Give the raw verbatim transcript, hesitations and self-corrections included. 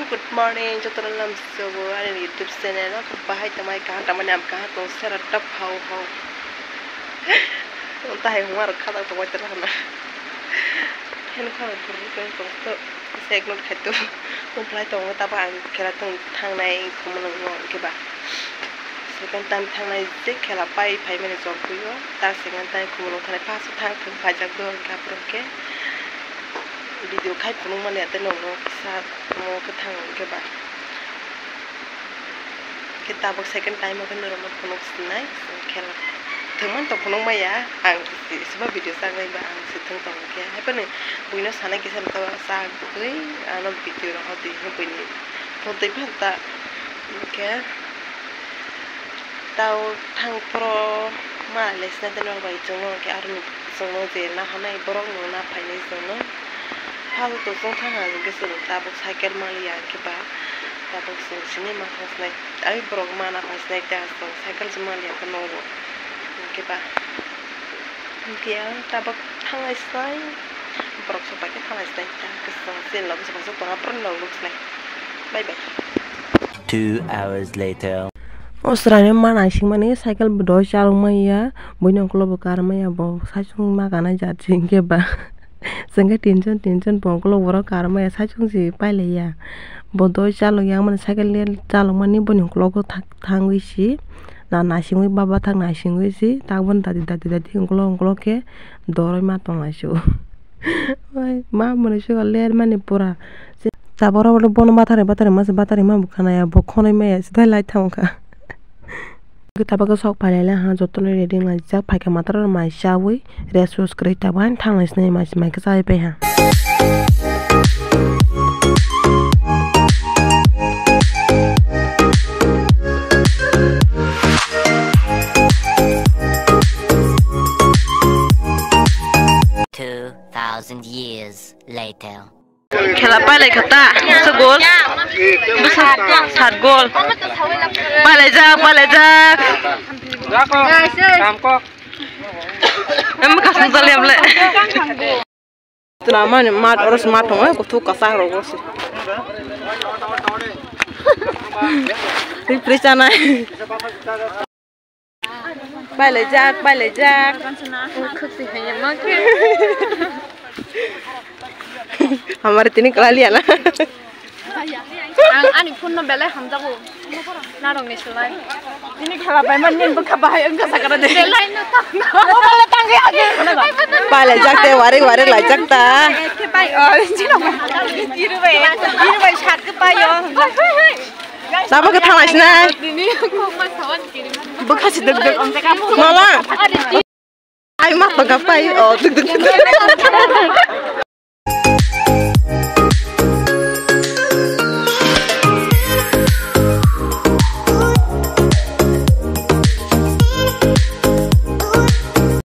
Good morning, jotono lamsogo ani YouTube channel o bahai tongmani kaham tongmani, ang kaham tong sera top hau hau. Tahai hwnga rok kha tong tongmani tong hwnna. Hen kha rok burui tong tong to, se ignore khai to. Mung phlai tongo, tabo ang khela tong thangnai khumulwngo hwnkhe ba. Second time thangnai je khela pai phaimani chorpui o, ta second time khumulwng thangnai, first o thang thung phaijak do hwnkhe, aphuru hwnkhe video khai phunukmani ate nokno kisa mo kwthang hwnkhe ba. Khe tabuk second time o khe norokno phunuk sinai khela. Thwngmani tong phunuk maya, ang se, sebo video chagwi ba ang se thwng tong khe. Haibani buino sanai kisa to chagwi ano video rok hodi buini phone twi phan ta. Hwnkhe tao thang phoro ma lesna tei nok bai chwngno hwnkhe aroni chwngno je na hwnwi borok no na phainai chwngno. Phal to chwng thang ha hwnkhe chwng tabuk cycle manliya hwnkhe ba tabuk chwng sini ma thang sinai. Ai borok mana phai sinai ta chwng cycle se manliya khe nogo hwnkhe ba. Hwnkhe ang tabuk thanglai sinai, borok sopai khe thanglai sinai ta kwchwng chini loge se bwswk tongo aphuru nok nuk sinai. Bye bye. Two hours later. O chwraino ma naisingmani cycle bo doi chalok manya, buino ukulok bo kar manya, bo saichung ma gana jat se hwnkhe ba. Chwngkhe tension tension bo ukulok borok kar maya saichung se pailaiya. Bo doi chalok yang mani cycle le chalok mani boni ukulok thangwi si. Na naisingwi baba thang naisingwi si, tabuk dati dati dati ukulok ukulok khe doroi ma tong laisio. Oi, ma mwnwi sukha ler mani pura. Tabuk oro bono batari batari ma se batari ma bo khwnaya, bo khwnwi maya se dai lai thang kha. Tabuk sok pailai ha, jotono ready wnglaijak, phaikha mataro mai chawi rest rest kwrwi tabuk ani thang lai sinai mai se mai khe chawi pai ha. Two thousand years later. Khela pailai kha ta, bwsa gol, bwsa sat gol. Pailaijak, pailaijak. Em, kasung jali able. Tuna mani mat, oro se mat tongo, kuthuk kwchak rok oro se. Ri pri chanai. Pailaijak, pailaijak. Hamari tini kwlai liya na. Ang ani phone no belai hamjago. Narok ni slai. Tini khela bai man nini bwkha bahai wngkha sakara de. Belai no tang. Mobile tang ya. Pailaijak te, warik warik laijak ta. Ke pai. Oh, chino. Iru bai. Iru bai sat ke pai yo. Tamo khe thanglai sinai. Bwkha si dwk dwk. Mama. Ai ma tongkha pai. Oh, dwk dwk.